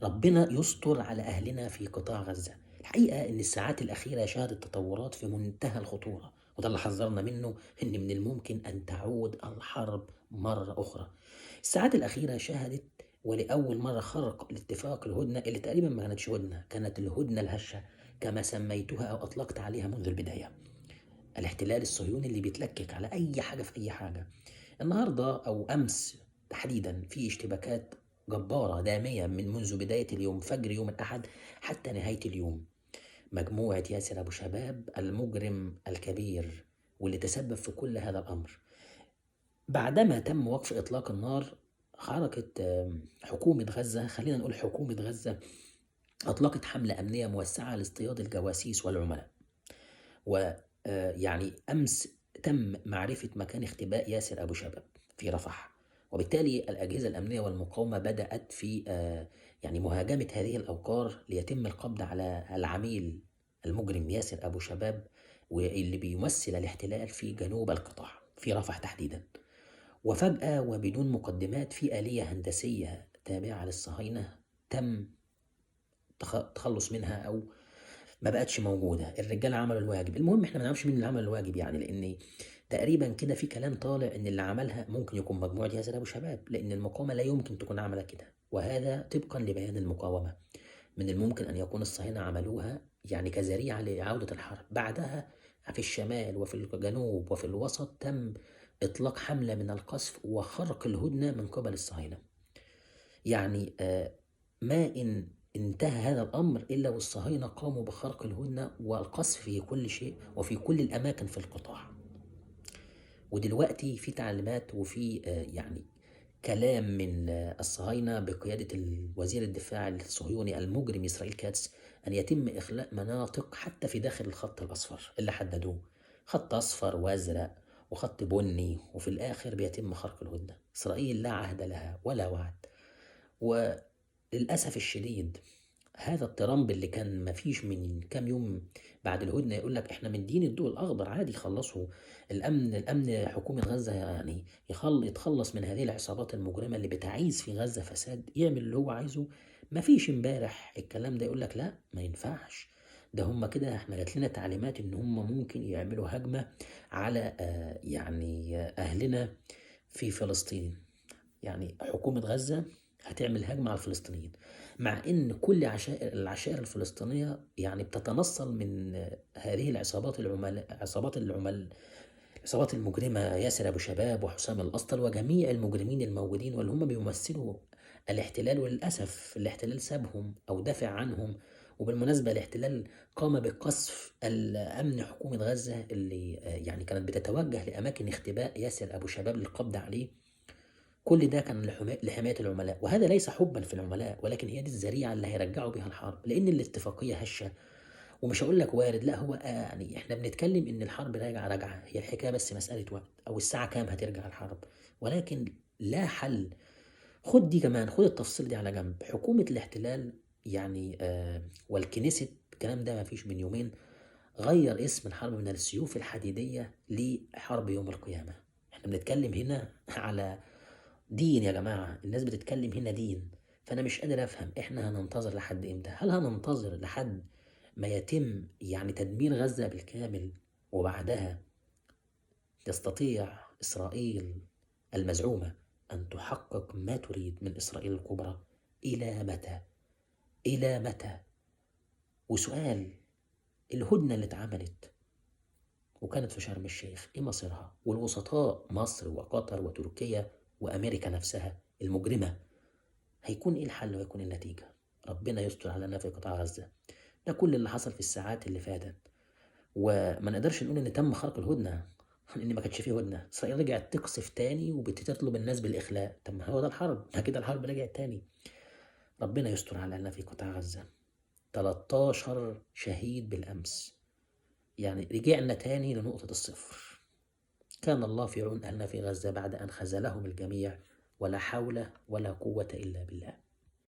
ربنا يستر على أهلنا في قطاع غزة. الحقيقة إن الساعات الأخيرة شهدت تطورات في منتهى الخطورة، وده اللي حذرنا منه، إن من الممكن أن تعود الحرب مرة أخرى. الساعات الأخيرة شهدت ولأول مرة خرق الاتفاق الهدنة اللي تقريبا ما كانتش هدنة، كانت الهدنة الهشة كما سميتها أو أطلقت عليها منذ البداية. الاحتلال الصهيوني اللي بيتلكك على أي حاجة في أي حاجة. النهاردة أو أمس تحديدا في اشتباكات جبارة دامية من منذ بداية اليوم، فجر يوم الأحد حتى نهاية اليوم. مجموعة ياسر أبو شباب المجرم الكبير واللي تسبب في كل هذا الأمر. بعدما تم وقف إطلاق النار، حركة حكومة غزة، خلينا نقول حكومة غزة، أطلقت حملة أمنية موسعة لاصطياد الجواسيس والعملاء. ويعني أمس تم معرفة مكان اختباء ياسر أبو شباب في رفح، وبالتالي الأجهزة الأمنية والمقاومة بدأت في يعني مهاجمة هذه الأوقار ليتم القبض على العميل المجرم ياسر أبو شباب، واللي بيمثل الاحتلال في جنوب القطاع في رفح تحديدا. وفجأة وبدون مقدمات في آلية هندسية تابعة للصهاينة تم التخلص منها أو ما بقتش موجودة. الرجال عملوا الواجب. المهم احنا ما نعرفش مين اللي عمل الواجب، يعني لأن تقريبا كده في كلام طالع إن اللي عملها ممكن يكون مجموعة ياسر أبو شباب، لأن المقاومة لا يمكن تكون عملت كده، وهذا طبقا لبيان المقاومة. من الممكن أن يكون الصهاينة عملوها يعني كذريعة لعودة الحرب. بعدها في الشمال وفي الجنوب وفي الوسط تم إطلاق حملة من القصف وخرق الهدنة من قبل الصهاينة. يعني ما إن انتهى هذا الأمر إلا والصهاينة قاموا بخرق الهدنة والقصف في كل شيء وفي كل الأماكن في القطاع. ودلوقتي في تعليمات وفي يعني كلام من الصهاينة بقيادة الوزير الدفاع الصهيوني المجرم إسرائيل كاتس أن يتم إخلاء مناطق حتى في داخل الخط الأصفر اللي حددوه، خط أصفر وأزرق وخط بني، وفي الآخر بيتم خرق الهدنة. إسرائيل لا عهد لها ولا وعد. وللأسف الشديد هذا الترامب اللي كان ما فيش من كام يوم بعد الهدنة يقول لك احنا مدين الضوء الأخضر عادي، خلصوا الأمن حكومة غزة يعني يتخلص من هذه العصابات المجرمة اللي بتعيز في غزة فساد، يعمل اللي هو عايزه. ما فيش امبارح الكلام ده، يقول لك لا ما ينفعش، ده هم كده احنا جات لنا تعليمات ان هم ممكن يعملوا هجمة على يعني أهلنا في فلسطين، يعني حكومة غزة هتعمل هجمة على الفلسطينيين، مع ان كل العشائر الفلسطينية يعني بتتنصل من هذه العصابات العملاء، عصابات العمال، العصابات المجرمة ياسر أبو شباب وحسام الأسطل وجميع المجرمين الموجودين واللي هم بيمثلوا الاحتلال. وللأسف الاحتلال سابهم أو دافع عنهم. وبالمناسبة الاحتلال قام بقصف الأمن حكومة غزة اللي يعني كانت بتتوجه لأماكن اختباء ياسر أبو شباب للقبض عليه. كل ده كان لحماية العملاء، وهذا ليس حبا في العملاء، ولكن هي دي الذريعة اللي هيرجعوا بها الحرب، لأن الاتفاقية هشة. ومش هقول لك وارد، لا هو يعني احنا بنتكلم إن الحرب راجعة راجعة، هي الحكاية بس مسألة وقت أو الساعة كام هترجع الحرب، ولكن لا حل. خد دي كمان، خد التفصيل دي على جنب. حكومة الاحتلال يعني والكنيست الكلام ده ما فيش من يومين غير اسم الحرب من السيوف الحديدية لحرب يوم القيامة. احنا بنتكلم هنا على دين يا جماعة، الناس بتتكلم هنا دين، فأنا مش قادر أفهم إحنا هننتظر لحد إمتى؟ هل هننتظر لحد ما يتم يعني تدمير غزة بالكامل وبعدها تستطيع إسرائيل المزعومة أن تحقق ما تريد من إسرائيل الكبرى؟ إلى متى؟ إلى متى؟ وسؤال الهدنة اللي اتعملت وكانت في شرم الشيخ إيه مصيرها؟ والوسطاء مصر وقطر وتركيا وأمريكا نفسها المجرمة، هيكون إيه الحل ويكون النتيجة؟ ربنا يستر علينا في قطاع غزة. ده كل اللي حصل في الساعات اللي فاتت، وما نقدرش نقول إن تم خرق الهدنة لأن ما كانش فيه هدنة. إسرائيل رجعت تقصف تاني وبتطلب الناس بالإخلاء. طب ما هو ده الحرب، ما كده الحرب رجعت تاني. ربنا يستر علينا في قطاع غزة. 13 شهيد بالأمس، يعني رجعنا تاني لنقطة الصفر. كان الله في عون أهلنا في غزة بعد أن خذلهم الجميع، ولا حول ولا قوة إلا بالله.